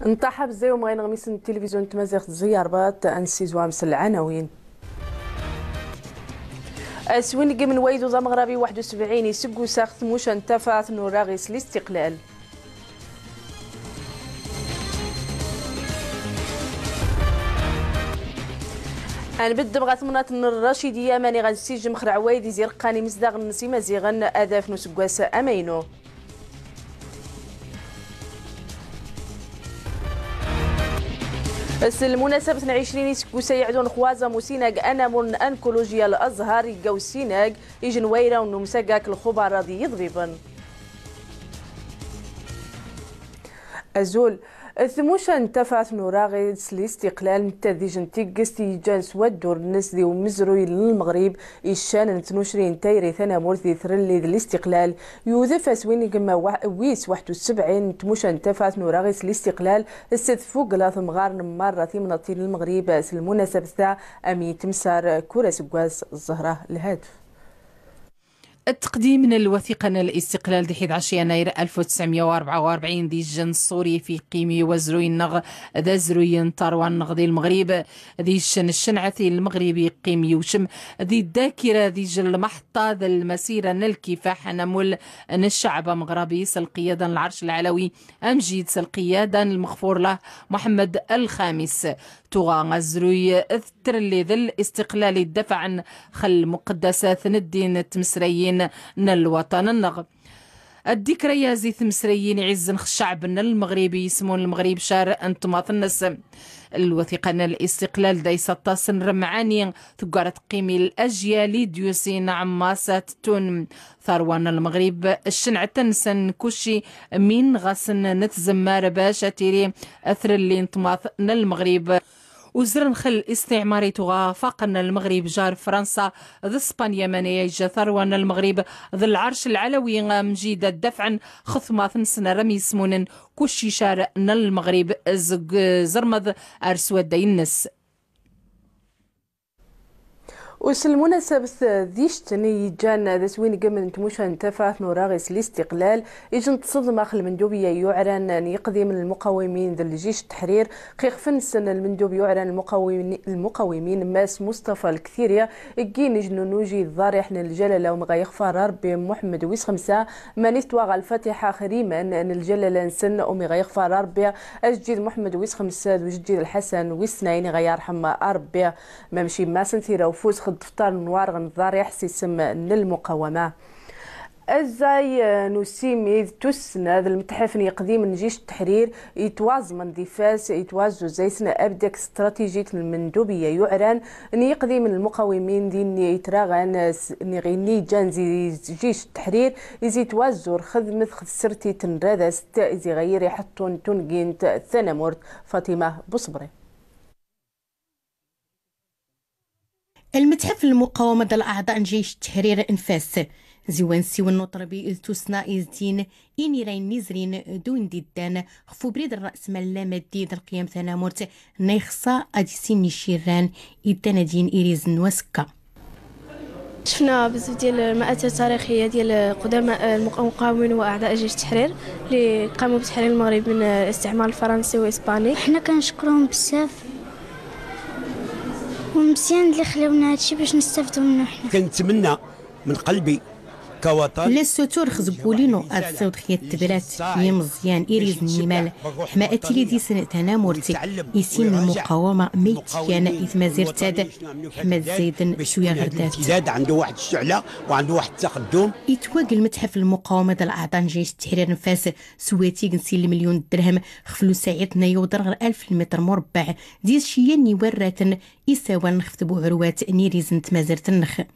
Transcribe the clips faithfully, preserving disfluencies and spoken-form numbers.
Nṭaḥ a bzay umɣay n ɣmis n tilivizyon n tmaziɣt Ẓẓi Rbaṭ, ad nessizwam s lɛanawin. Aswingem n wayd uẓ ameɣrabi waḥed u sebɛin iseggusax tmuca n tafat n uraɣ is listiqlal. Ad nbeddem ɣer temnaḍt n Rracidiya, mani ɣa nessijjem xer n wayd izireqqan imezdaɣen-nnes imaziɣen adaf n useggas amaynu. S lmunasabt n ɛecrin iseggusa iɛdun, xwaẓam usinag anamur n ankulujiya Lazhar, igga usinag ijen wayraw n umsagak lxubara d yiḍbiben. Azul. Tmuca n tafat n uraɣ is listiqlal n tadijt n tiggest yejjan s waddur-nnes di umezruy n Lmeɣrib, iccan n tnucri n tayri tanamurt di trelli d listiqlal, yudef aswingem wa-, wis waḥed u sebɛin n tmuca n tafat n uraɣ is listiqlal s tfugla temɣar n marra timnaḍtin n Lmeɣrib s lmunasabt-a, am yettemsar kul aseggas. Ẓẓehra Lhadef. التقديم من الوثيقة الاستقلال دي حداش يناير ألف وتسعمية وأربعة وأربعين دي الجن السوري في قيمي وزروي النغ، ذا زروي طاروان النغ دي المغرب، دي الشن الشنعة المغربي قيمي وشم، دي الذاكرة دي جل محطة ذا المسيرة نلكفاح نمول نشعب مغربي سلقية العرش العلوي، أمجيد سلقية المغفور له محمد الخامس. Tuɣa azruy d trelli d listiqlal iddafɛen xel muqeddasat n ddin d tmesrayin n lwaṭan-nneɣ. Ddikra-ya zi tmesrayin iɛizzen x ccɛeb n Lmeɣrib i yismun Lmeɣrib car n tmaḍt-nnes. Lwathiqa n listiqlal da is aṭas n remɛani, teggar tqimi lajyal i d-yusin ɛemmas ad tettun. Tarwa n Lmeɣrib ccenɛet-nsen kucci min ɣasen netzemmar bac ad tiri trelli n tmaḍt n Lmeɣrib. Uzren xel istiɛmar i tuɣa faqen Lmeɣrib jar Fransa d Spanya, mani yejja tarwa n Lmeɣrib d lɛerc lɛalawi amjid ad dafɛen xetmaten s nerra myismunen kucci car n Lmeɣrib zeg zermeḍ ar swadday-nnes. Us lmunasabt d icetni yeǧǧan d aswingem n tmuca n tafat n uraɣ is listiqlal, ijen tṣeḍma x lmendubiyya yuɛran n yiqdimen lmuqawimin d ljic ttḥrir, xixef-nsen lmendub yuɛran lmuqawimin, lmuqawimin Mass Mustafa Lktiri, ggi n ijnunuji d ḍariḥ n lǧalala umɣay ixfar Rebbi Muḥemmed wis xemsa, mani tettwaɣa lfatiḥa x riman n lǧalala-nsen umɣay ixfar Rebbi ajeǧǧid Muḥemmed wis xemsa d ujeǧǧid Lḥasan wis tnayen iɣa yarḥem Rebbi. Mamci masen tira ufus xeddef ṭar n warɣ n ḍariḥ s isem n lmuqawama. Azzay, eh, n usimi d tussna d lmetḥef n yiqdim n jic ttḥrir yetwaẓmen di Fas, yetwazzuzaysen abdek stratijit n lmendubiyya yuɛran n yiqdim n lmuqawimin dinni itraɣan, eh, s-, niɣ inni ǧan zi jic ttḥrir, izi twazzur xedmet x tsertit n radast, izi ɣayir iḥeṭṭun tungint tanamurt. Fatima Buṣebri. Lmetḥef n lmuqawama d leɛḍa n jayc ttḥrir n Fas. Ziwan siwen n uṭerbi d tussna izdin inirayen n izrin d win d-iddan xef ubrid n ṛṛasmal lamaddi d lqiyam tanamurt n ixṣa ad issin n icirran iddan ad yin irizen n wasekka. شفنا بزاف ديال المآثر التاريخية ديال قدماء المقاومين وأعضاء جيش التحرير اللي قاموا بتحرير المغرب من الاستعمار الفرنسي والإسباني. حنا كنشكروهم بزاف، ومزيان اللي خلاونا هادشي باش نستافدوا منه حنا. كنتمنى من قلبي كوطن. La ssutureɣ seg wul-inu ad ssiwḍeɣ yat tebrat i Meẓyan, iriz n yimal, ḥma ad tili deg-sen tanamurt i sin n lmuqawama ma yettekkan i tmazirt-ad, ḥma ad zayden cwiya ɣer dat. امتداد، عنده واحد الشعلة وعنده واحد التقدم. Yettwag lmetḥef n lmuqawama d leɛḍa n jayc ttḥrir n Fas s watig n sin lmelyun n dderhem xef lusaɛit n yewḍer ɣer alef lmitr murbeɛ, d iceyyan n iwarraten isawalen xef tbuɛruwat n iriz n tmazirt-nneɣ.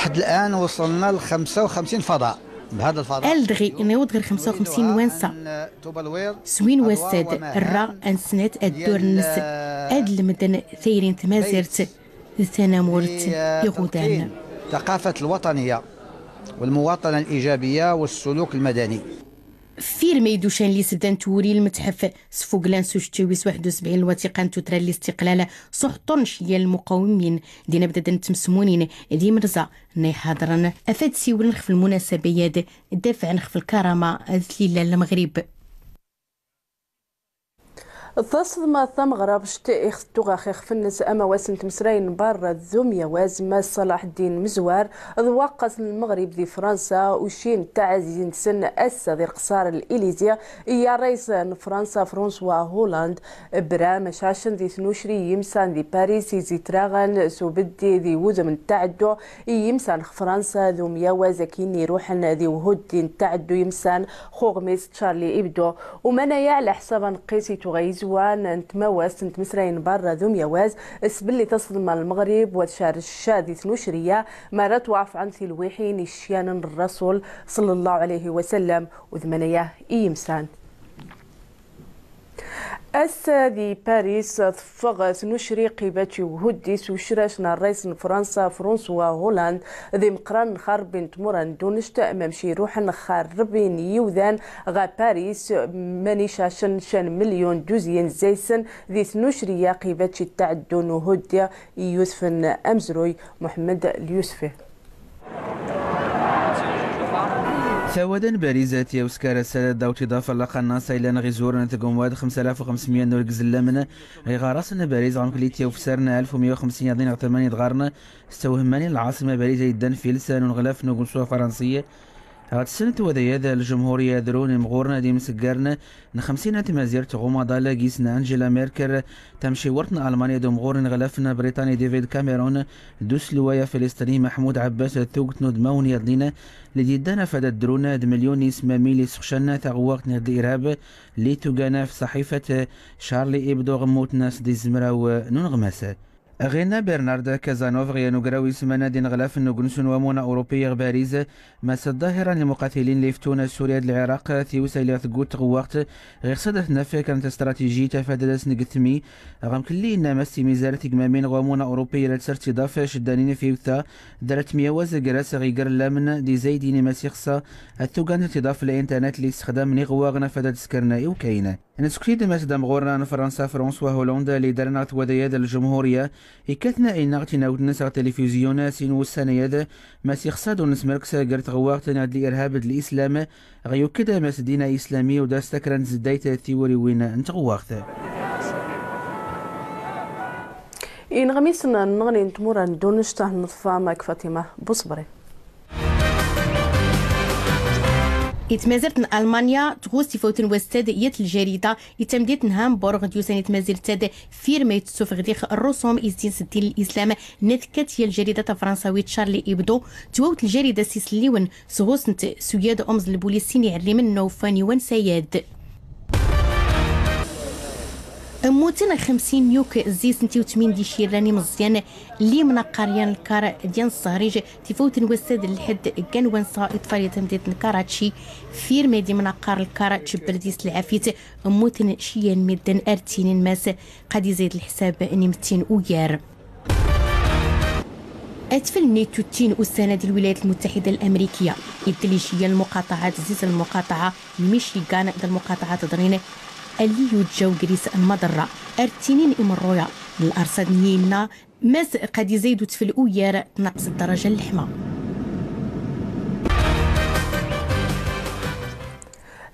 لحد الآن وصلنا ل خمسة وخمسين فضاء. بهذا الفضاء. Ar ldɣi niweḍ ɣer xemsa u xemsin n wansa. S win n wass-ad, rra ad nsnat addur-nnes, ad lemden tayri n tmazirt d tanamurt iɣudan. ثقافة الوطنية والمواطنة الإيجابية والسلوك المدني. Firma iducan li s-bdan twuri lmetḥef, sfuglan s ucettiw wis waḥed u sebɛin n lwatiqa n tuttra n listiqlal, s uḥeṭṭur n ceyyan n lmuqawimin, din bdaden tmesmunin d imerza n iḥadren, afad siwlen xef lmunasaba-ad, dafɛen xef lkarama d tlila n Lmeɣrib. Taseḍma tameɣrabct ixettu ɣer ixef-nnes amawas n tmesrayin n berra d umyawaz Mass Ṣalaḥ Ddin Mezwar d waqqas n Lmeɣrib di Fransa, ucci n tɛazzi-nsen ass-a di lqesar n Élysée, i rrais n Fransa François Hollande, bra ma cacen di tnucri yimsan di Paris, izitraɣen s ubeddi di wudem n tɛeddu i yimsan x Fransa d umyawaz akin iruḥen di uhuddi n tɛeddu yimsan x uɣmis Charlie Hebdo. Umanaya ɛla ḥsab aneqqis i tuɣa izwan n tmawast n tmesrayin n berra d umyawaz, s belli taseḍma n Lmeɣrib wa tcarec cca di tnucri-ya, mi ara twafɛen tilwiḥin icyanen n Rrasul ṣalla Llahu ɛalayhi wa sallam, u d manaya i yimsan. Ass-a di Paris teffeɣ tnucri qibac i uhuddi s ucrac n rrais n Fransa François Hollande d imeqqranen n xerbi n tmura n Dunect, mamec iruḥen xerbi n yiwdan ɣer Paris, mani cacen ca n melyun d uzyen zaysen di tnucri-ya qibac i tɛeddun uhuddi i yusfen amezruy Muḥemmed Lyusfi. Tawada n Bariz tyawskar ass-a daw tiḍaf laqannas ay llan ɣ izuren n tgumma d xemsa alaf u xemsmya n urgz n lamen ɣ iɣaras n Bariz ɣamkli tyawfsar n alf u mya u xemsin yaḍnin ɣ tmanya idɣaren s tawhemmanin n lɛaṣima Bariz ay iddan f ilsa n uneɣlaf n ugemsu afaransi. Ɣ tsent wadayad ljemhuriya drun imɣuren d imseggarn n xemsin n tmazirt ɣ umaḍal gis n Angela Merkel, tamciwart n Almanya d umɣur n ineɣlaf n Briṭani David Cameron, d uselway afiliṣṭini Maḥmud Ɛebbas d tugt n udmawen yaḍnin lli d-iddan afad ad drun d melyun n ismamin lli sxucan taɣwaɣt n lirhab lli tugan f ṣaḥifat Charlie Hebdo ɣ mmuten ass d izmraw n uneɣmas. Ɣinna Bernard Cazenove ɣ yan ugraw isman ad ineɣlaf n ugensu n wamuna urupi ɣ Bariz, Mass Ḍahira n lmuqatilin lli iftun Surya d Lɛiraq tiwsa illi ɣ tgut tɣwaɣt ɣ iɣs ad tnaf kan tastratijit afad ad as-ngetmi, ɣamk lli inna Mass Timizar tigmamin ɣ wamuna urupi ira tsert iḍaf ceddanin f iwta, dara tmyawaz gras ɣ iger n lamen d izaydin i Mass ixsa ad tugan tiḍaf l internet lli ssexdamen iɣwaɣen afad ad skren iwkayn. Neskti d Mass d amɣur n Fransa François Hollande lli daren ɣ twadayad ljemhuriya, ikkat n inna ɣ tinawt-nnes ɣ tilifizyu sin wussan ayad, Mass ixsa ad ur nsmerkes gar tɣwaɣt n d lirhab d lislam, ɣ yukked Mass ddin islami u d as takran zeddayt tiwuriwin n tɣwaɣt. Inɣmisen nneɣni n tmura n Dunect, neḍfa mak Fatima Busebri. I tmazirt n Almanya tɣus tifawt n wass-ad yat ljarida i tamdilt n Hamburg d yusan i tmazirt-ad, firma i tessufeɣ dix rrusum i s-d-inseddin lislam n tkat yal jarida tafransawit Charlie Hebdo, twawt ljarida s iselliwen sɣusnt s uyad umẓ lbulis sin iɛerrimen n ufan i wansayad. Mmuten xemsin n yuk zis n tiwtmin d icirran imeẓyan lli mnaqqar yan lkar d yan ṣṣehrij tifawt n wass-ad n lḥedd ggan wansa iṭfar i tamdilt n Karachi. Firma d imnaqqar lkar tcebbel dis lɛafit, mmuten ciyan midden ar ttinin mass qad izayd lḥsab n imettin ugar. Atfel-nni tuttin ussan-a di lwilayat lmuttaḥida lamrikiya, iddel iciyan lmuqaṭaɛat zis lmuqaṭaɛa n Michigan d lmuqaṭaɛat ḍrin alli yuǧǧaw gris lmaḍerra ar ttinin imerruya n larsad n yinna, mas qad izayd utfel ugar tnaqqes ddaraja n leḥma.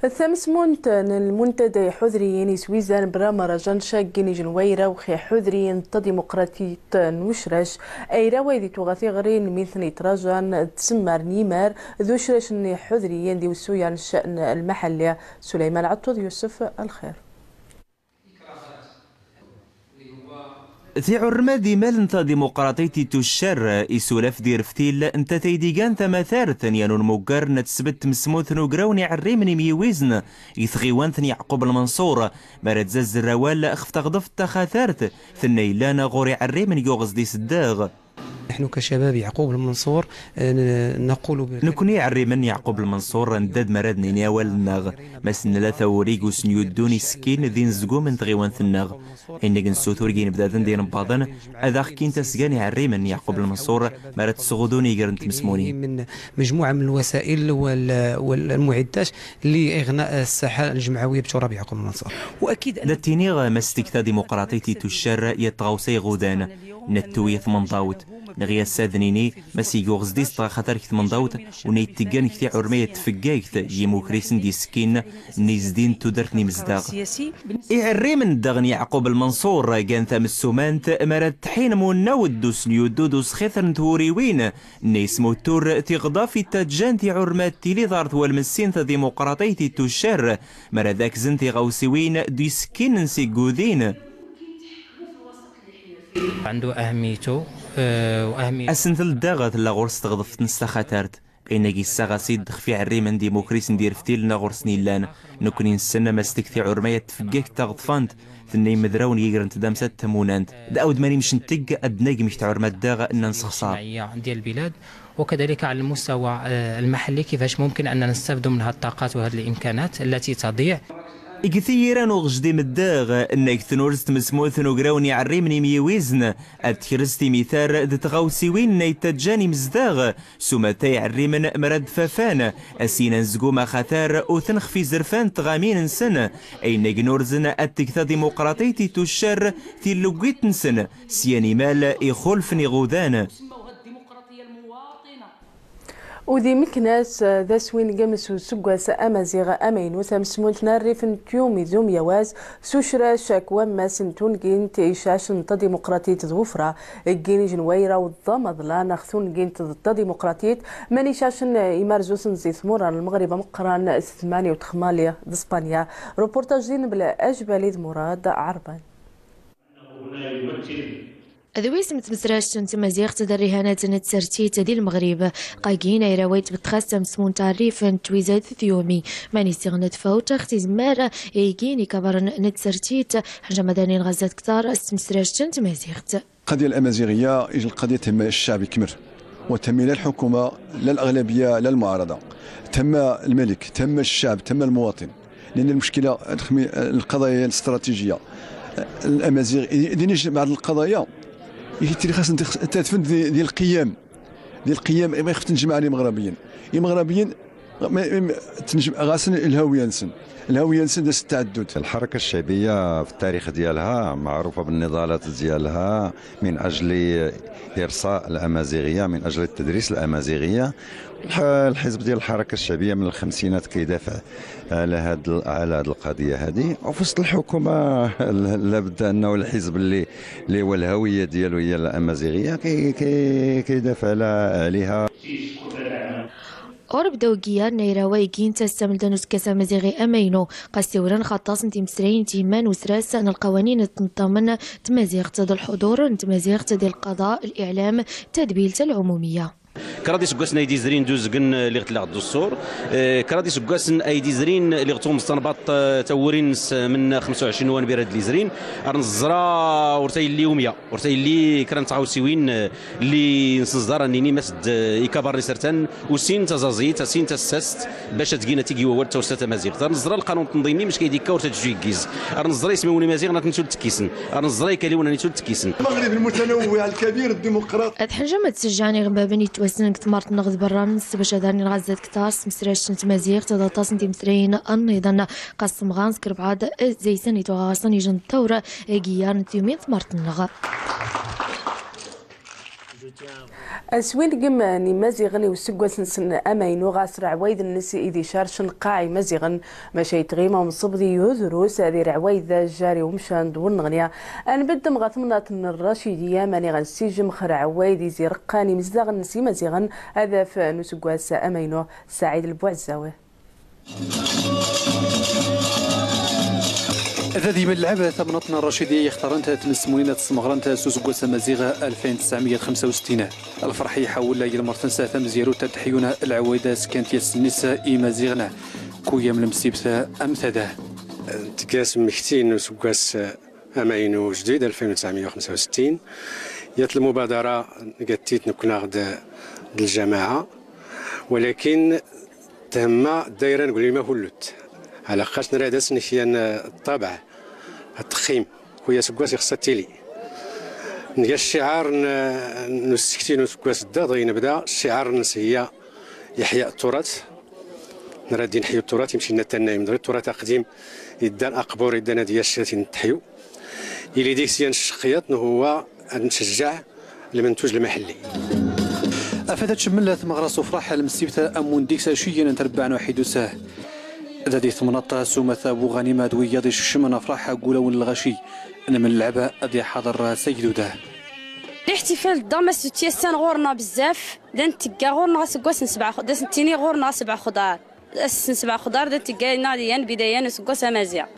Tamesmunt n lmuntada iḥudriyen iswizan bra marajan caggin ijenwayra uxi ḥudriyen n tadimuqratit n ucrac, ayra way di tuɣa tiɣri n min ten itrajan d tsemmar n yimar d ucrac n iḥudriyen di usuya n cca'n lmaḥalli. Suleyman Ɛeṭṭuḍ Yusef, lxir. Tiɣurma d imal n tadimuqraṭit ittuccar isulaf d ireftil n tataydigan tamatart n yan unmuggar n tesbt tmesmut n ugraw n iɛerrimen imyiwizn i tɣiwant n Yeɛqub Lmenṣur, mi ara d-zazzer awal xef taɣḍeft taxatart tenna illan ɣur iɛerrimen yuɣez di seddaɣ. نحن كشباب يعقوب المنصور، آه، ن-، نقول ب- Nekni iɛerrimen n Yeɛqub Lmenṣur, nedda-d mi ara d-nini awal-nneɣ. Mas nla tawuri g usnyuddun isekkin d inezgum n tɣiwant-nneɣ. Ayen i nessutur g inebdaden d inebbaḍen ad aɣ-kkin tasga n iɛerrimen n Yeɛqub Lmenṣur mi ara tt-sɣudun iger n tmesmunin. من مجموعة من الوسائل وال-، والمعدات لإغناء الساحة الجمعوية بتراب يعقوب المنصور. وأكيد أن Da ttiniɣ, mas tikta dimuqraṭit ittuccar yat tɣawsa iɣudan, nettu yat tmenḍawt. Neɣ yas ad nini, ma s ig uɣezdi s tɣaxatar g tmenḍawt, u nna itteggan g tiɛurma yat tfeggagt, yimukris n d-isekkin, nna izdin n tudert n imezdaɣ. Iɛerrimen ddaɣ n Yeɛqub Lmenṣur, gan tamessumant, mi ara d-tḥin munnaw d uslyuddu d usxitr n twuriwin, nna ismutur tiɣḍaf ittaǧǧan tiɛurma tili ḍar twalmessin tadimuqraṭit ittuccar, mi ara d-akzen tiɣawsiwin d isekkin n siggudin. عنده أهميته، آه، وأهمية Asentel daɣ tella ɣur-s teɣḍeft n s taxatart. Ayen-agi yessaɣ-as-id xef iɛerrimen d imukris n d-ireftilen ɣur-sen illan. Nekkni nessen amasteg tiɛurma yat tfeggagt taɣeḍfant, tenna imedraw n yiger n tdamsa d tamunant. D awd mani mcenteg ad d-nagem g tɛurma daɣ nna nsexṣar. الاجتماعية ديال البلاد، وكذلك على المستوى، آه، المحلي، كيفاش ممكن أننا نستفدوا من هذه الطاقات وهذه الإمكانات التي تضيع. Ig tiyira n uɣejdim ddaɣ, nna g tnurzt tmesmurt n ugraw n iɛerrimen imyiwizen, ad tekrez timitar d tɣawsiwin nna ittaǧǧan imezdaɣ, s umata iɛerrimen mi ara d-fafan, a s-inan zgum axatar u ten xef izerfan n tɣamin-nsen, ayen-agi nurzen ad teg tadimuqraṭit ittuccar tileggit-nsen s yan imal ixulfen iɣudan. Udi Meknas, d aswingem s useggas amaziɣ amaynu, tamesmult n rrif n tyumi d umyawas, s ucrac ak wammas n tungint icacen n tadimuqratit d wefra, ggin ijenwayra u ḍḍam aḍlan ax tungint d tadimuqratit, man icacen imarzusen zi tmura n Lmeɣrib ameqqran s tmani u txmali d Spanya. Reportage din bla ajbali d Murad Ɛerban. D wisem n tmesract n tmaziɣt d rrihanat n tsertit di Lmeɣrib. Qagin ay rawayt betxas tamesmunt rrif n twizat tyumi. Mani siɣna tfawt ax tizmar igin ikabaren n tsertit. Ḥaǧa madanin ɣazat ktar s tmesract n tmaziɣt. القضية الأمازيغية هي القضية تهم الشعب كمل، وتهم لا الحكومة، لا الأغلبية، لا المعارضة، تهم الملك، تهم الشعب، تهم المواطن. لأن المشكلة الخمي-، القضايا الاستراتيجية، الأمازيغ، دينيش بعض القضايا، يتري خاص نتخ-، تدفن دي، دي القيم، دي القيم، ما يخف تنجمع عليهم مغربيين. إي مغربيين، ما، ما، تنجم غاسن الهوية نسن. الهوية نسن داس التعدد. الحركة الشعبية في التاريخ ديالها معروفة بالنضالات ديالها من أجل إرساء الأمازيغية، من أجل التدريس الأمازيغية. الح-، الحزب ديال الحركة الشعبية من الخمسينات كيدافع على هاد ال-، على هاد القضية هادي، وفي وسط الحكومة لابد أنه الحزب اللي، اللي هو الهوية ديالو هي الأمازيغية كي-، كي-، كيدافع على، عليها. Ur bdaw giyar n ayrawa igin tastamelt n useggas amaziɣi amaynu, ɣas tiwra n xaṭas n timesrayin n tyemma n usras n lqawanin n tneṭṭamen n tmaziɣt d lḥudur n tmaziɣt di lqaḍa, liɛlam, tadbilt, lɛumumiya. Kraḍ iseggasen ay d-izrin d uzgen, eh, liɣ tlaɣ ddustur. Eh, kraḍ iseggasen ay d-izrin liɣ tɣumẓt tanbaṭ, eh, tawuri-nnes, eh, min xemsa u ɛecrin nwanbir ad d-izrin. Ar neẓra ur ta yelli umya, ur ta yelli kra n tɣawsiwin, eh, lli nsnẓdar ad nini mas d, eh, ikabar n isertan, u sin tazaẓit, a sin tassast, bac ad tgin ad tigi wawal d tawsa tamaziɣt. Ar neẓra lqanun n tnḍimi mec kay d-ikka ur ta tejju iggiz. Ar neẓra ismawen imaziɣen ad ten-tul tekkisen. Ar neẓra ikaliwen ad ten-tul tekkisen. المغرب المتنوع الكبير الديمقراطي. Ad ḥenjem ad sejjaɛen iɣembaben yettwassnen deg tmart-nneɣ d berra-nnes bac ad rnin ɣazzat ktar s tmesract n tmaziɣt d aṭas n timesrayin nniḍen ɣas semɣan seg rebɛaḍ zaysen itwaɣasen ijen ṭṭawr agi yarn tyumin tmart-nneɣ. Aswingem n Imaziɣen i useggas-nsen amaynu ɣas reɛwayd-nnes i d-icarcen qqaɛ Imaziɣen, maca i tɣima umṣebdi yuh drus di reɛwayd d ajjar i umcan d wenneɣni. Ad nbeddem ɣer temnaḍt n Rracidiya, mani ɣa nessijjem x reɛwayd i z-ireqqan imezdaɣen-nnes Imaziɣen adaf n useggas amaynu. Saɛid Lbuɛezzawi. Da dima lɛeb tamnaḍt n Rracidiya yextarent tnesmunin ad smeɣrent s useggas amaziɣ alfin tesɛemya u xemsa u settin. Lferḥ iḥawel lmertens tamezyarutt ad d-ḥyun lɛawayed skant yass-nnes Imaziɣen, kuyam lemsibt am tada. Tgas mmekti n useggas amaynu jdid alfin tesɛemya u xemsa u settin. Yat lmubadara gattit nekknaɣ d, d lǧamaɛa, walakin themma ddayra n Gulima kullut. Ɛla qqac nra d-as nexyan ṭṭabeɛ, ttxim, kuya aseggas ixeṣṣa tili. Nga cciɛar n, n usekti n useggas dda, dɣi nebda cciɛar-nnes hiya Yeḥya tturat. Nra ad d-inḥyu tturat, imcinna tannaym, dɣi tturat aqdim iddan, aqbur iddan ad yac ad t-in-teḥyu. Ili deg-s yan cceqyat n huwa ad ncejjeɛ Lmentuj lmaḥelli. Afad ad tcemmel tmeɣra s ufraḥ lmsibt ammud n deg-s aciyen n trebbaɛ n uḥidus. Da di temnaḍt s umata bu ɣanima d wiyaḍ icecmen afraḥ g ulawen n lɣaci n mlleɛba ad iḥaḍer s agdud. Lixtifal d amas d tyassan ɣur-neɣ bezzaf, da ntegga ɣur-neɣ aseggas n sebɛa xu-, da s-nettini ɣur-neɣ sebɛa xuḍar. Ass n sebɛa xuḍar da tegga inna yan bidaya n useggas amaziɣ.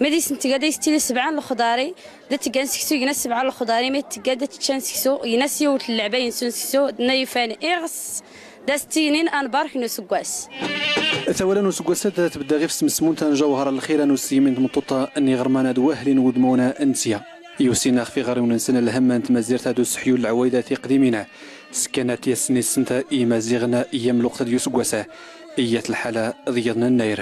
Ma di s-ntga da s-tili sebɛa n lexḍari, da tegga n seksu yegna sebɛa n lexḍari, ma tegga da tečča n seksu, yegna s yiwet n leɛba yensu n seksu, d nna yufan iɣes, da s-tinin anbark n useggas. Tawala n useggas ad tbedda ɣif tmesmunt n Ǧawhar Lxira n useymi n tmeṭṭut n iɣerman ad wahlin wudmawen n tsya. Yusin ɣef iɣriwen-nsen lhem n tmazirt ad useḥyu n lɛwayda tiqdimin. Skanat yasnisent i Imaziɣen i yam lweqt ad yuseggas, iyyat lḥala d yiḍ n nnayr.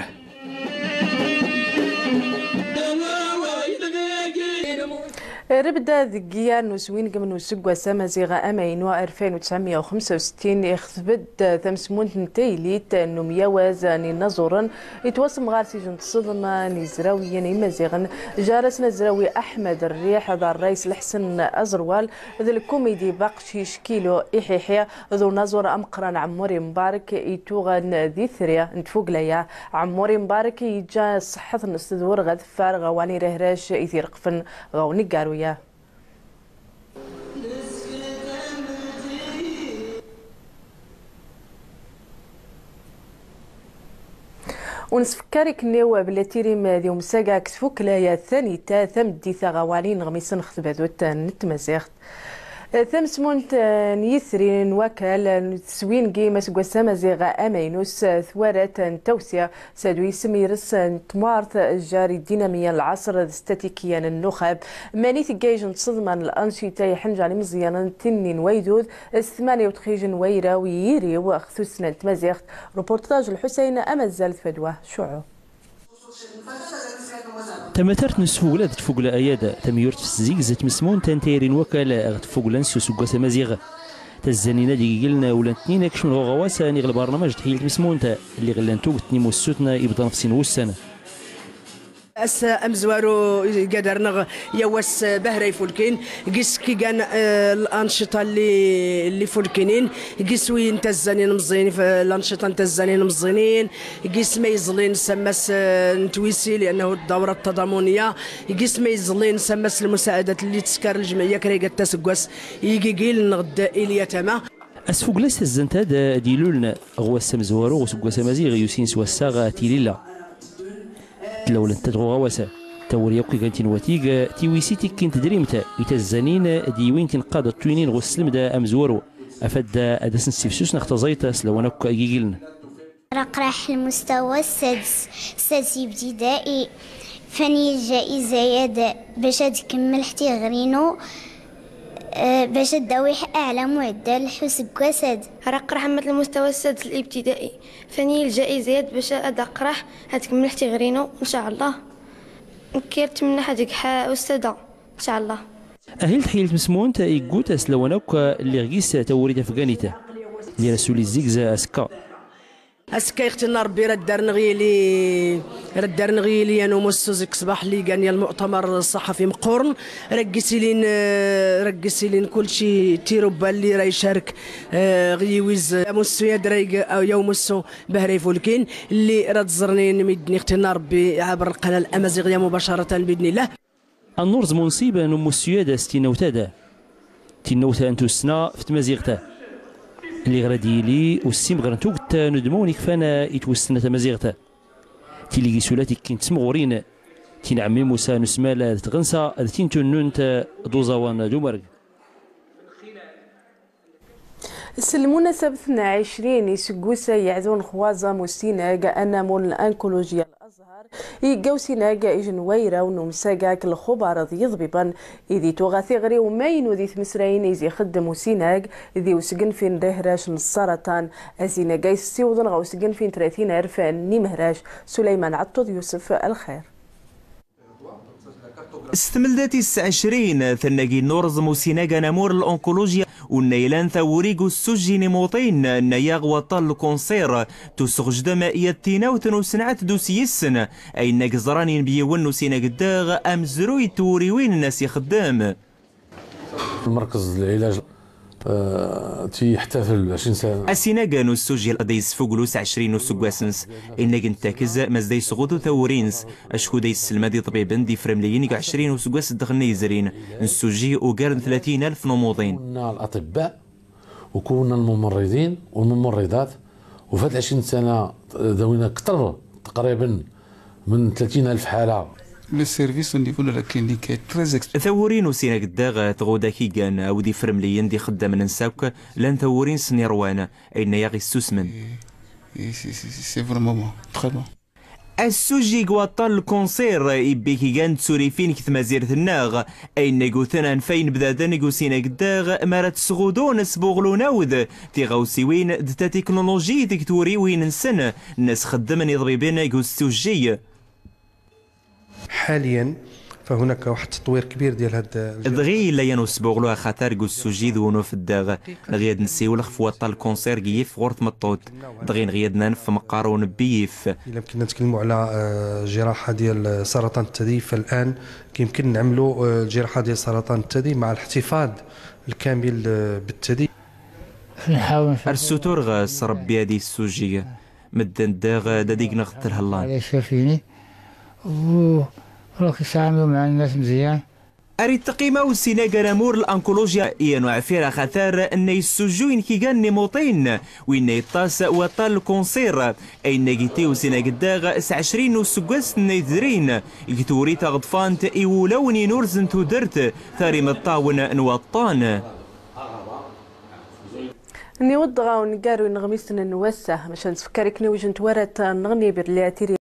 Rebda deg yar n uswingem n useggas amaziɣ amaynu alfin u tesɛemya u xemsa u settin, ixteb-d tamesmunt n taylit n umyawaz n inaẓuren, yettwasemɣar s ijen n tseḍma n yizrawiyen imaziɣen, jar-asen azrawi Aḥmed Rriḥ, d ṛṛay s Leḥsen Aẓerwal, d lkumidi Baqcic Kilo Iḥiḥi, d unaẓur ameqqran Ɛemmuri Mbarek, ituɣan d itri n tfugla-ya. Ɛemmuri Mbarek yeǧǧa ṣṣeḥḥet-nnes tedwur ɣer deffar ɣer wani rehrac i t-ireqfen ɣer uneggaru-ya. Ur nsfekkar ikenniw belli tirim d umsag akked tfukla-ya tanita tameddit aɣawali n ɣmisen ɣef tbadut n tmaziɣt. Tamesmunt n yitri n wakal n teswingim aseggas amaziɣ amaynut twarat n tawsi s adu isem ires n tmart jar idinamiya n lɛaṣr d statikiya n nnuxab. Mani teggayj n tseḍma n lansita iḥenǧan imeẓyanen tinni n waydud s tmani u txij n wayraw yiriw ɣ tussna n tmaziɣt. Reportage Lḥusayn Amazzal d Fadwa Cuɛu. Tamatart n usfugla d tfugla ayad, tamyurt f tzigz tmesmunt n tayri n wakal ɣ tfugla n useggas amaziɣ. Tazzanin ad igilen ulan tnin akcem ɣ uɣawas n iɣ lbarnamaj d tḥilt tmesmunt, lliɣ llan tuget n imussuten ibḍan f sin wussan. Ass amezwaru igadar-nneɣ yawas Bahra Ifulkin, gis kigan, eh, lancita li, li fulkinin, gis wi n tazzanin mẓinin, f-, lancita n tazzanin mẓinin, gis ma yeẓlin sammas, eh, n twisi, liannahu ddawra ttadamuniya, gis ma yeẓlin sammas lmusaadat li teskar ljemɛiyya kra igat taseggas i yigigil nɣd ilyatama. Asfugla s tazzant ad d-iluln ɣ wass amezwaru ɣ useggas amaziɣ yusin s wassaɣ tilila. Tlawlent ad ɣ uɣawas, tawri akk igan tinwatig, tiwisi tikkin tedrimt, i tazzanin d yiwin tinqaḍ twinin ɣ usselmed amezwaru, afad ad as-nessifsus neɣ taẓayt s lawan akk i yigiln. Raqraḥ lmustawa ssadis, ssadis ibtida'i, fani lja'iza yad bac ad kemmel tiɣri-nu, eh, bac ad awiḥ aɛla muɛddal ḥuseggas ad. Raqraḥ mat lmustawa ssadis ibtida'i. Fani lja'iza yad bac ad aqraḥ ad kemmel tiɣri-nu, in ca Allah. Nkir tmennaḥ ad gḥa ustada, in ca Allah. Ahil tḥilt tmesmunt iggut as lawan akk lliɣ gis tawuri tafganit. Lliɣ asuli zigza askka. Askka ixtinna Rebbi rad darneɣ yili, rad darneɣ yili yan umussu zik ṣṣbaḥ lli gan ya lmu'tamar ṣṣaḥafi meqqurn, rad gis ilin, eh, rad gis ilin kulci tirubba lli ra icarek, eh, ɣ yiwiz amussu yad ra ig-, ya umussu Bahra Ifulkin, lli rad ẓrnin midden ixtinna Rebbi ɛabr lqana lamaziɣya mubacaratan bidnillah. Annurẓ munsib n umussu yad s tinnawt ad. Tinnawt n tussna f tmaziɣt. Lliɣ rad yili ussimɣer n tuget n udmawen ikfan i twussna tamaziɣt. Tili gis ula tikkin d timɣurin, tin Ɛemmi Musa n usmal d tɣensa d tin tunnunt d uẓawan d umarg. S lmunasabt n ɛecrin iseggusa yeɛdun xwaẓam usinag anamul n ankuluji Azhar, yegga usinag ijen wayraw n umsagak lxubar d yiḍbiben, idi tuɣa tiɣri umaynu di tmesrayin izi ixeddem usinag di usgenfi n rihrac n ssaratan. Azinag ay ssiwḍen ɣer usgenfi n tlatin alf n imehrac. Suleyman Ɛeṭṭuḍ Yusef, lxir. S tmeldat is ɛecrin, tannagi n urẓem usinag anamur n l'oncologie, unna ilan tawuri g ussujji n imuṭin, nna yaɣ waṭṭan lkunsir, tusɣjdem yat tinawt n usenɛet d usyissen, ayen ag ẓran inebyiwen n usinag ddaɣ amezruy n twuriwin n as ixeddem. المركز العلاج، آه، تيحتفل ب عشرين سنة. Asinag n ussuji ad yesfuglu s ɛecrin n useggas-ns, innag n takez ma zda yesɣudu tawuri-ns, acku da yesselmad iṭbiben d ifremliyen deg ɛecrin n useggas ddexel-nni yezrin, n ussuji ugar n tlatin alef n umuḍin. كونا الأطباء وكونا الممرضين والممرضات، وفي هاد عشرين سنة داوينا أكثر تقريبًا من ثلاثين ألف حالة. Le service au niveau de la clinique est très ex- Tawuri n usinag ddaɣ tɣud akigan awd ifremliyen d ixeddamen-ns akk llan tawuri-nsen irwan, ayen-a aɣ issusmen. Et c'est, c'est, c'est vraiment bon, très bon. Assuji g waṭṭan lkunsir ibbi kigan d turifin g tmazirt-nneɣ, ayen gguten anfay n bdaden g usinag ddaɣ mi ara t-sɣudun sbuɣlun awd tiɣawsiwin d tatiknulujit g twuriwin-nsen, nnas xeddmen iḍbiben g ussuji. حاليًا فهناك واحد التطوير كبير ديال هاد الجهة. Dɣi yella yan usbuɣlu axatar g ussuji d unuf ddaɣ, nɣi ad nsiwel xf waṭṭan lkunsir g yif ɣur tmeṭṭut, dɣi nɣi ad nanf meqqar unebbi yif. إلا يمكننا نتكلموا على، آه، جراحة ديال سرطان الثدي، فالآن كيمكن نعملوا، آه، الجراحة ديال سرطان الثدي مع الاحتفاظ الكامل، آه، بالثدي. Ar ssutureɣ s Rebbi ad issuji. Medden daɣ d ad igneɣ telhellan. Ar itteqqima usinag anamur l-ankulujya yan uɛfir axatar nna yessujuy n kigan n imuṭin, winna yeṭṭas waṭṭan lkunsir, ayen nna gitti usinag ddaɣ s ɛecrin n useggas nna yezrin, g twuri taɣeḍfant i wulawen inurzen tudert, tar imeṭṭawen n waṭṭan. Niweḍ dɣa uneggaru ineɣmisen n wass-a, maca nettfekkar akken iwjent warat nneɣni belli atiri